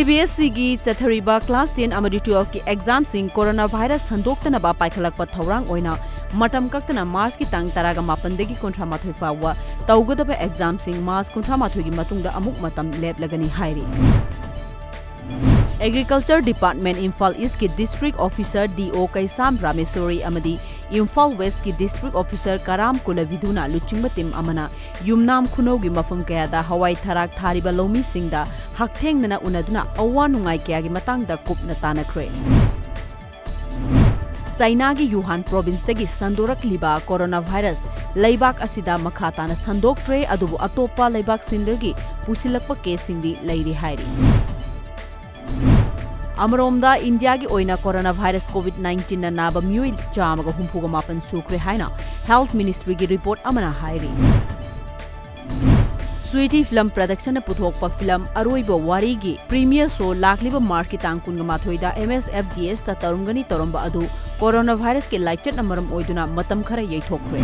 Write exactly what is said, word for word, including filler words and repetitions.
C B ꯑꯦꯁ ꯏꯒꯤ ꯆꯠꯊꯔꯤꯕ class ten ꯑꯃꯗꯤ twelve ꯀꯤ exam ꯁꯤꯡ coronavirus ꯁꯟꯗꯣꯛꯇꯅꯕ ꯄꯥꯏꯈꯠꯂꯛꯄ ꯊꯧꯔꯥꯡ ꯑꯣꯏꯅ ꯃꯇꯝ ꯀꯛꯇꯅ March ꯀꯤ ꯇꯥꯡ ꯇꯔꯥꯃꯥꯄꯟꯗꯒꯤ ꯀꯨꯟꯊ꯭ꯔꯥ ꯃꯥꯊꯣꯏ ꯐꯥꯎꯕ ꯇꯧꯒꯗꯕ exam ꯁꯤꯡ March ꯀꯨꯟꯊ꯭ꯔꯥ ꯃꯥꯊꯣꯏꯒꯤ ꯃꯇꯨꯡꯗ ꯑꯃꯨꯛ ꯃꯇꯝ ꯂꯦꯞꯂꯒꯅꯤ ꯍꯥꯏꯔꯤ꯫ Agriculture Department ꯏꯝꯐꯥꯜ East ꯀꯤ District Officer, D O, ꯀꯩꯁꯥꯝ ꯔꯥꯃꯦꯁꯣꯔꯤ ꯑꯃꯗꯤ ꯏꯝꯐꯥꯜ West ꯀꯤ District Officer ꯀꯔꯥꯝ ꯀꯨꯂꯕꯤꯗꯨꯅ ꯂꯨꯆꯤꯡꯕ team ꯑꯃꯅ ꯌꯨꯝꯅꯥꯝ ꯈꯨꯅꯧꯒꯤ ꯃꯐꯝ ꯀꯌꯥꯗ ꯍꯋꯥꯏ ꯊꯔꯥꯛ ꯊꯥꯔꯤꯕ ꯂꯧꯃꯤꯁꯤꯡꯗ ꯍꯛꯊꯦꯡꯅꯅ ꯎꯅꯗꯨꯅ ꯑꯋꯥ ꯅꯨꯡꯉꯥꯏ ꯀꯌꯥꯒꯤ ꯃꯇꯥꯡꯗ ꯀꯨꯞꯅ ꯇꯥꯟꯅꯈ꯭ꯔꯦ꯫ ꯆꯥꯏꯅꯥꯒꯤ ꯌꯨꯍꯥꯟ province ꯇꯒꯤ ꯁꯟꯗꯣꯔꯛꯂꯤꯕ coronavirus ꯂꯩꯕꯥꯛ ꯑꯁꯤꯗ ꯃꯈꯥ ꯇꯥꯅ ꯁꯟꯗꯣꯛꯇ꯭ꯔꯦ, ꯑꯗꯨꯕꯨ ꯑꯇꯣꯞꯄ ꯂꯩꯕꯥꯛꯁꯤꯡꯗꯒꯤ ꯄꯨꯁꯤꯜꯂꯛꯄ case ꯁꯤꯡꯗꯤ ꯂꯩꯔꯤ ꯍꯥꯏꯔꯤ꯫ ꯑꯃꯔꯣꯝꯗ, ꯏꯟꯗꯤꯌꯥꯒꯤ ꯑꯣꯏꯅ coronavirus COVID nineteen ꯅ ꯅꯥꯕ ꯃꯤꯑꯣꯏ ꯆꯥꯝꯃꯒ ꯍꯨꯝꯐꯨꯒ ꯃꯥꯄꯟ ꯁꯨꯈ꯭ꯔꯦ ꯍꯥꯏꯅ Health Ministry ꯒꯤ report ꯑꯃꯅ ꯍꯥꯏꯔꯤ꯫ Sweety Film Production ꯅ ꯄꯨꯊꯣꯛꯄ film ꯑꯔꯣꯏꯕ ꯋꯥꯔꯤꯒꯤ premiere show ꯂꯥꯛꯂꯤꯕ March ꯀꯤ ꯇꯥꯡ ꯀꯨꯟꯃꯥꯊꯣꯏꯗ M S F D S ꯇ ꯇꯧꯔꯝꯒꯅꯤ ꯇꯧꯔꯝꯕ ꯑꯗꯨ coronavirus ꯀꯤ ꯂꯥꯏꯆꯠꯅ ꯃꯔꯝ ꯑꯣꯏꯗꯨꯅ ꯃꯇꯝ ꯈꯔ ꯌꯩꯊꯣꯛꯈ꯭ꯔꯦ꯫